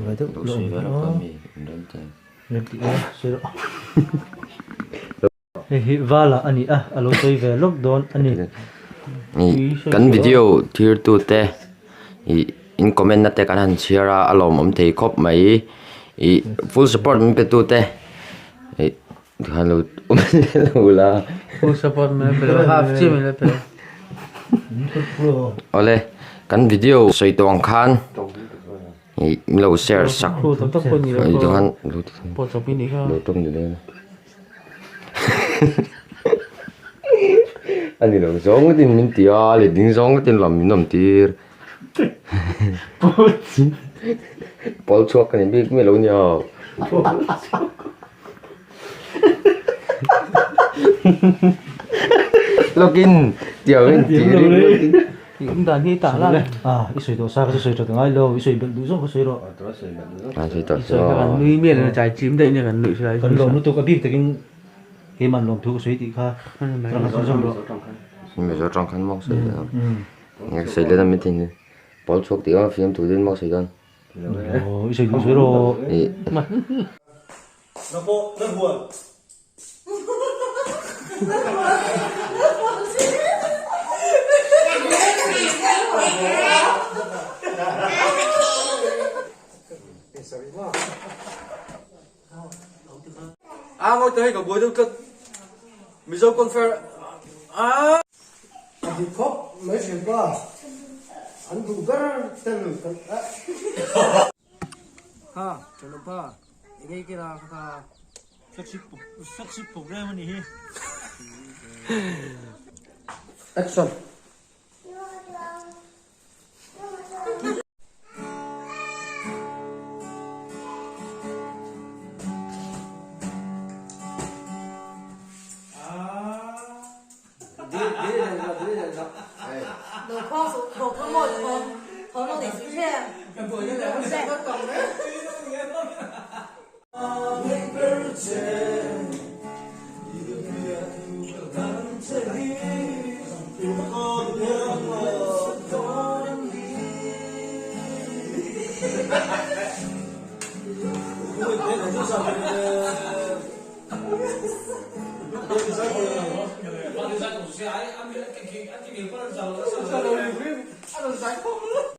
ve deuh Lo sawi ve lawk a mi in rem te. Rem tih e sawi rawh. Hei hi vala a ni a, a lo sawi ve lawk dawn a ni. Kan video thlir tu te ih in comment na te kan han chhiar a, a lawmawm thei khawp mai. Ih full support min pe tu te ih tikhan lo lo la. Full support min pe lo, half chiah min la pe. Awle kan video sawi tawh ang khan. Ih min lo share sak tikhan lo tawng ni dawn a ni lo zawng ngawtin min ti a letling zawng ngawtin lam min awm tir pawl chhuak ka ni bik mai lo nia lawkin tiang a inti rik lawkin. Tih dan hi tah la. A, i sawi tawh sa ka sawi tha ta ngai lo, i sawi belh duh zawk ka sawi rawh. A sawi tawh I sawi kha kan nui miah lo, chai chim daih nia kan nuih hrilh a. Kan lawm lutuk a bik takin keimah lawm thu ka sawi tih kha rang a sawi zawm rawh. Mizo tang khan maw sawi leh ang. Nge ka sawi leh dawn maithei ni. Pawl chhuak tih a fiam thu din maw sawi dawn. Aw, i sawi duh sawi rawh. Na pawh na huan. A ngawi ta hei ka buai deuh tlat Mizo confer a. A dik khawp mai hrilh pa an duh ber ten kan eh. Ha thenawm pa eng ei kela kha kha. Flagship flagship program a nih hi. Action.